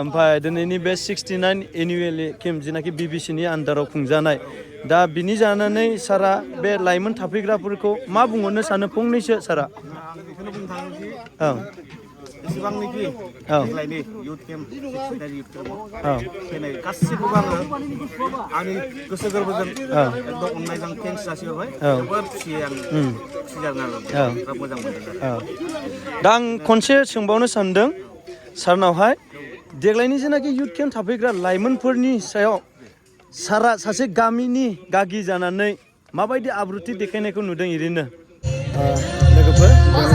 ओमफ्राय दिनैनि बे 69 एनुवेल केम्प जिनाखि बिबिसिनि आन्दाराव खुंजानाय दा बिनि जानानै सारा बे लाइमोन थाफैग्राफोरखौ मा बुंहरनो सानो फंनैसो सारा बेखौनो बुंनो थाङो कि औ एसेबांनोखि औ देग्लायनि इउथ केम्प फैनाय गासैखौबो आंनि गोसो गोरबोजों एकदम अननायजों थेंक्स जासिहरबाय जोबोद खुसि आं खुसि जादों आरो बिराद मोजां मोनदों आरो दा आं खनसे सोंबावनो सानदों सारनावहाय देग्लायनि जेनाखि इउथ केम्प थाफैग्रा लाइमोनफोरनि सायाव सारा सासे गामिनि गागि जानानै माबायदि आब्रुथि देखायनायखौ नुदों ओरैनो लोगोफोर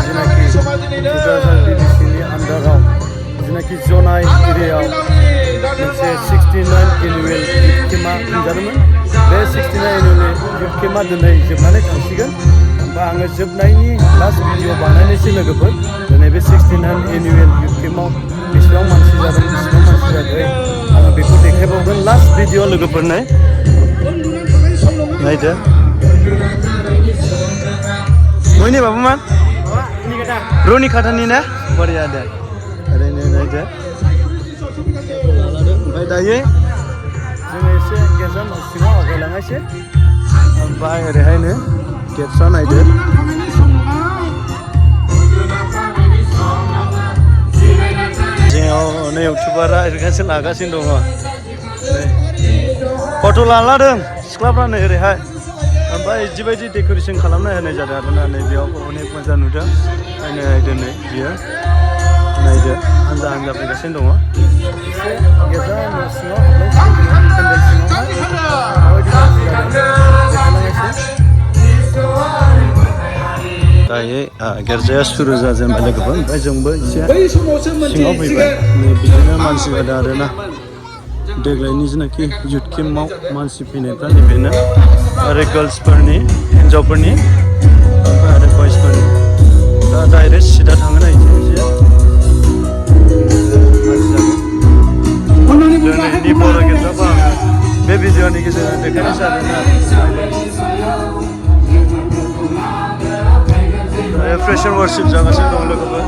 जेनाखि क'क्राझार बिबिसिनि आन्दाराव जेनाखि जनाय एरियायाव मोनसे 69 एनुवेल इउथ केम्पआ खुंजादोंमोन बे 69 एनुवेल इउथ केम्पआ दिनै जोबनानै थांसिगोन ओमफ्राय आङो जोबनायनि लास्ट भिडिअ बानायनोसै लोगोफोर दिनै बे 69 एनुवेल इउथ केम्पआव बेसेबां मानसि जादों बेसेबां मानसि जायाखै आङो बेखौ देखायबावगोन लास्ट भिडिअ लोगोफोरनो नायदो मोयनि बाबुमान रनि खाटानि ना बरिया दे ओरैनो नायदो ओमफ्राय दायो जोङो एसे गेटआ सिङाव आवगायलांनायसै ओमफ्राय ओरैहायनो गेटआ नायदो जोंनाव नै इउटुबारा ओरैखायसो लागासिनो दङ फट' लालादों सिख्लाफ्रानो ओरैहाय ओमफ्राय जिबायदि डेक'रेसन खालामना होनाय जादों आरोना नै बेयाव अनेक मोजां नुदों नायदो नै बियो नायदो हानजा हानजा फैगासिनो दङ एसे गेटआ सिङाव पेन्डेल सिङावहाय माबायदि मानसि जादों दायो गिर्जाया सुरु जाजेनबाय लोगोफोर ओमफ्राय जोंबो एसे सिङाव फैबाय नै बिदिनो मानसि जादों आरोना देग्लायनि जेनाखि इउथ केम्पआव मानसि फैनायफ्रा नैबेनो आरो गार्लसफोरनि हिन्जावफोरनि ओमफ्राय आरो बयसफोरनि दा डाइरेक्ट सिदा थाङो ना एसे दिनैनि बर' गिर्जाखौ आङो बे भिडिअनि गेजेरजों देखायनाय जादों आरो फ्रेशार वार्शिप जागासिनो दं लोगोफोर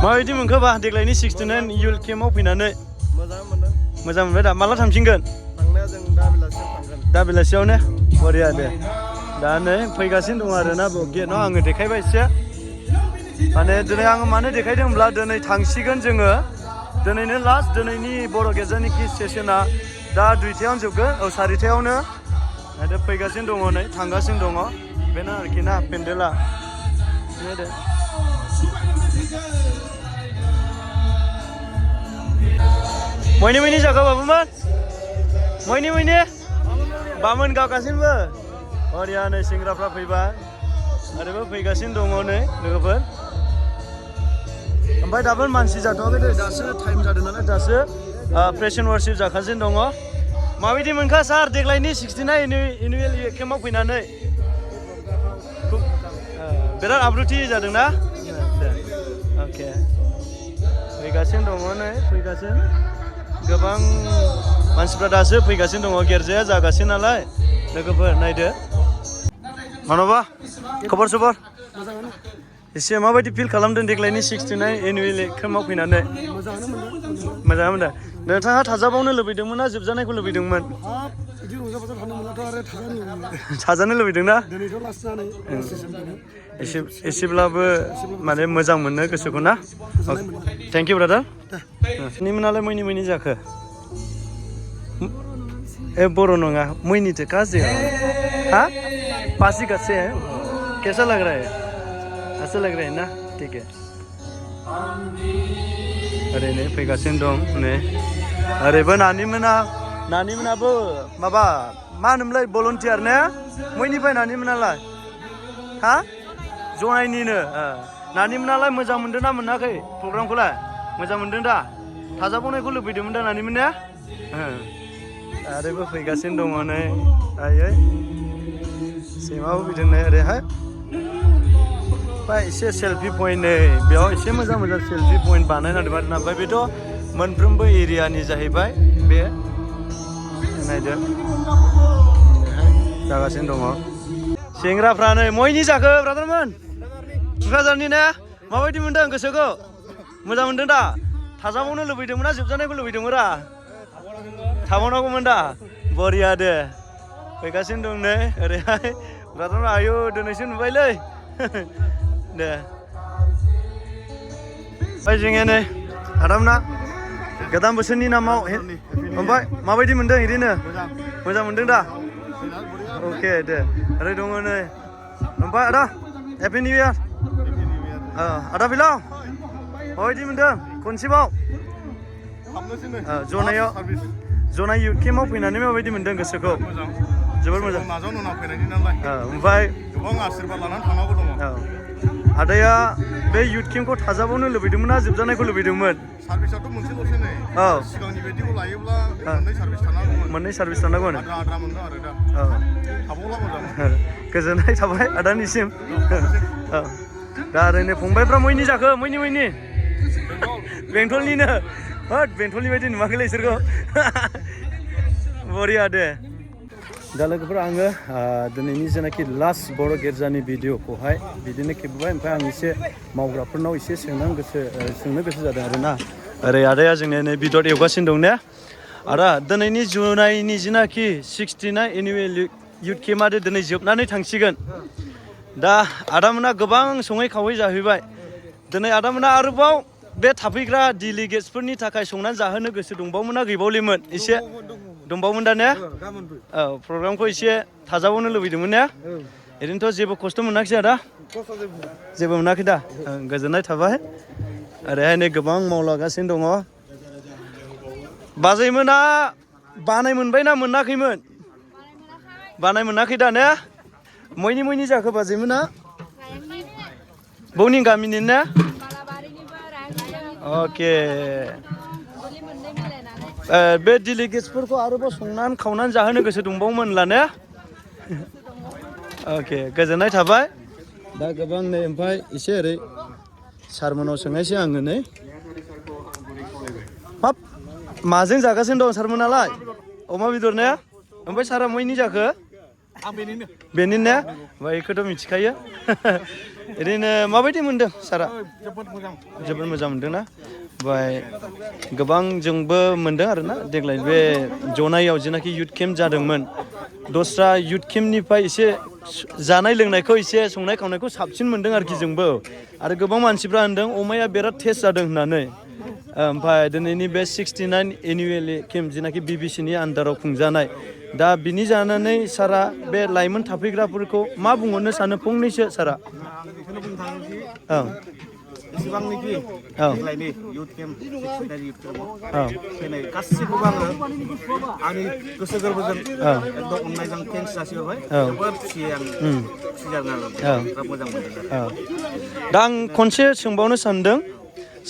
माबायदि मोनखोबा देग्लायनि 69 इउथ केम्पआव फैनानै मोजां मोनबाय दा माला थांफिनगोन थांनाया जों दा बेलासियाव थांगोन दा बेलासियावनो बरिया दे दा नै फैगासिनो दं आरोना गेटआव आङो देखायबाय एसे माने दिनै आङो मानो देखायदोंब्ला दिनै थांसिगोन जोङो दिनैनो लास्ट दिनैनि बर' गिर्जानिखि सेसना दा 2थायावनो जोबगोन 4थायावनो दा फैगासिनो दङ नै थांगासिनो दङ बेनो आरोखि ना पेन्डेला दे मैनि जागा बाबुमान मैनि बामोन गावगासिनोबो बरिया नै सेंग्राफ्रा फैबाय आरोबो फैगासिनो दङ नै लोगोफोर ओमफ्राय दाबो मानसि जाथ'वाखै दे दासो टाइम जादों नालाय दासो प्रेजेन्ट वार्शिप जागासिनो दङ माबायदि मोनखा सार देग्लायनि 69 एनुवेल केम्पआव फैनानै बिराद आब्रुथि जादोंना ओके फैगासिनो दङ नै फैगासिनो गोबां मानसिफ्रा दासो फैगासिनो दङ गिर्जाया जागासिनो नालाय लोगोफोर नायदो मानोबा खबर सबर एसे माबायदि फिल खालामदों देग्लायनि 69 एनुवेल एगजामाव फैनानै मोजाङानो मोनदों नोंथाङा थाजाबावनो लुबैदोंमोन ना जोबजानायखौ लुबैदोंमोन थाजानो लुबैदों ना एसेब्लाबो माने मोजां मोनो गोसोखौ ना थेंक इउ ब्रादार नोंनिमोनालाय मैनि जाखो ए बर' नङा मैनिथो काजे हाँ पासी का से कैसा लग रहा है अच्छा लग रहा है ना ठीक है ओरैनो फैगासिनो दं नै ओरैबो नानिमोनाबो माबा मा होनोमोनलाय भलन्टियार ने मैनिफ्राय नानिमोनालाय हा जनायनिनो नानिमोनालाय मोजां मोनदों ना मोनाखै प्रग्रामखौलाय मोजां मोनदों दा थाजाबावनायखौ लुबैदोंमोन दा नानिमोन ने आरोबो फैगासिनो दङ नै आयै सैमाबो फैदों नै ओरैहाय ओमफ्राय एसे सेल्फि पइन्ट नै बेयाव एसे मोजां सेल्फि पइन्ट बानायना दोनबाय आरोना ओमफ्राय बेथ' मोनफ्रोमबो एरियानि जाहैबाय बे नायदो जागासिनो दङ सेंग्राफ्रा नै मैनि जाखो ब्रादारमोन क'क्राझारनि ने माबायदि मोनदों गोसोखौ मोजां मोनदों दा थाजाबावनो लुबैदोंमोन ना जोबजानायखौ लुबैदोंमोन रा थाबावनांगौमोन दा बरिया दे फैगासिनो दं नै ओरैहाय ब्रादार आयु दिनैसो नुबायलै दे ओमफ्राय जोङो नै आदामना गोदान बोसोरनि नामाव ओमफ्राय माबायदि मोनदों ओरैनो मोजां मोनदों दा अके दे ओरै दङ नै ओमफ्राय आदा हेपि निउ इयार आदा फिलाव माबायदि मोनदों खनसेबाव जनाय इउथ केम्पआव फैनानै माबायदि मोनदों गोसोखौ जोबोर मोजां ओमफ्राय गोबां आशीर्बाद लानानै थांनांगौ दङ आदाया बे इउथ केम्पखौ थाजाबावनो लुबैदोंमोन ना जोबजानायखौ लुबैदोंमोन सार्भिसाथ' मोनसेल'सै नै सिगांनि बायदिखौ लायोब्ला मोननै सार्भिस थानांगौमोन आद्रा मोनदों आरो दा थाबावला मोजां गोजोननाय थाबाय आदानिसिम दा ओरैनो फंबायफ्रा मैनि जाखो मैनि बेंटलनिनो होद बेंटलनि बायदि नुवाखैलै इसोरखौ बरिया दे दा लोगोफोर आङो दिनैनि जेनाखि लास्ट बर' गिर्जानि भिडिअखौहाय बिदिनो खेबबाय ओमफ्राय आं एसे मावग्राफोरनाव एसे सोंनो गोसो जादों आरोना ओरै आदाया जोंनिया नै बेदर एवगासिनो दं ने आदा दिनैनि जुनायनि जेनाखि 69 एनुवेल इउथ केम्पआ दिनै जोबनानै थांसिगोन दा आदामोना गोबां सङै खावै जाहैबाय दिनै आदामोना आरोबाव बे थाफैग्रा डेलिगेट्सफोरनि थाखाय संनानै जाहोनो गोसो दंबावोमोन ना गैबावलिमोन एसे दंबावोमोन दा ने औ प्रग्रामखौ एसे थाजाबावनो लुबैदोंमोन ने ओरैनोथ' जेबो खस्थ' मोनाखिसै आदा जेबो मोनाखै दा गोजोननाय थाबाय ओरैहाय नै गोबां मावलागासिनो दङ बाजैमोना बानाय मोनबाय ना मोनाखैमोन बानाय मोनाखै दा ने मैनि जाखो बाजैमोना बौनि गामिनि ने अके बे डेलिगेट्सफोरखौ आरोबाव संनानै खावनानै जाहोनो गोसो दंबावोमोनला ने अके गोजोननाय थाबाय दा गोबां नै ओमफ्राय एसे ओरै सारमोनाव सोंनायसै आङो नै हाब माजों जागासिनो दं सारमोनालाय अमा बेदर ने ओमफ्राय सारा मैनि जाखो बेनिनो ने बेखौथ' मिथिखायो ओरैनो माबायदि मोनदों सारा जोबोद मोजां मोनदों ना ओमफ्राय गोबां जोंबो मोनदों आरोना देग्लाय बे जनायाव जेनाखि इउथ केम्प जादोंमोन दस्रा इउथ केम्पनिफ्राय एसे जानाय लोंनायखौ एसे संनाय खावनायखौ साबसिन मोनदों आरोखि जोंबो आरो गोबां मानसिफ्रा होनदों अमाया बिराद टेस्ट जादों होननानै ओमफ्राय दिनैनि बे 69 एनुवेल केम्प जेनाखि बिबिसिनि आन्दाराव खुंजानाय दा बिनि जानानै सारा बे लाइमोन थाफैग्राफोरखौ मा बुंहरनो सानो फंनैसो सारा बेखौनो बुंनो थाङोदि औ एसेबांनिखि देग्लायनि इउथ केम्प 69 इउथ केम्पआव फैनाय गासिखौबो आंनि गोसो गोरबोजों एकदम अननायजों थेंक्स जासिहरबाय जोबोद खुसि आं खुसि जादों आरो बिराद मोजां मोनदों दा आं खनसे सोंबावनो सानदों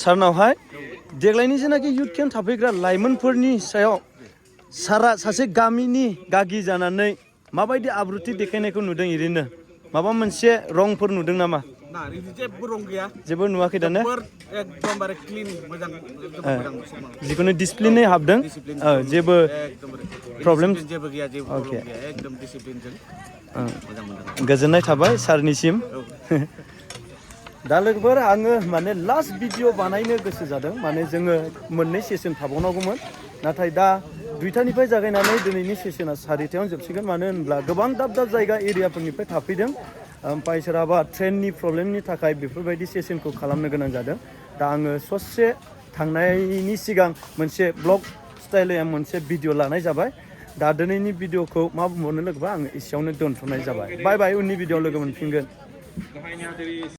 सारनावहाय देग्लायनि जेनाखि इउथ केम्प थाफैग्रा लाइमोनफोरनि सायाव सारा सासे गामिनि गागि जानानै माबायदि आब्रुथि देखायनायखौ नुदों ओरैनो माबा मोनसे रंफोर नुदों नामा ना बिदि जेबो रं गैया जेबो नुवाखै दा ने एकदमबारे क्लिन मोजां एकदम मोजां जिखुनु डिसिप्लिनै हाबदों जेबो एकदमबारे प्रब्लेम जेबो गैया जेबो प्रब्लेम गैया एकदम डिसिप्लिनजों मोजां मोनदों गोजोननाय थाबाय सारनिसिम दा लोगोफोर आङो माने लास्ट भिडिअ बानायनो गोसो जादों माने जोङो मोननै सेसन थाबावनांगौमोन नाथाय दा 2टानिफ्राय जागायनानै दिनैनि सेसना 4टायावनो जोबसिगोन मानो होनब्ला गोबां दाब दाब जायगा एरियाफोरनिफ्राय थाफैदों ओमफ्राय सोरहाबा ट्रेननि प्रब्लेमनि थाखाय बेफोरबायदि सेसनखौ खालामनो गोनां जादों दा आङो ससे थांनायनि सिगां मोनसे ब्लग स्टाइलै आं मोनसे भिडिअ लानाय जाबाय दा दिनैनि भिडिअखौ मा बुंबावनो लोगोबा आङो एसेयावनो दोनथ'नाय जाबाय बाय बाय उननि भिडिअआव लोगो मोनफिनगोन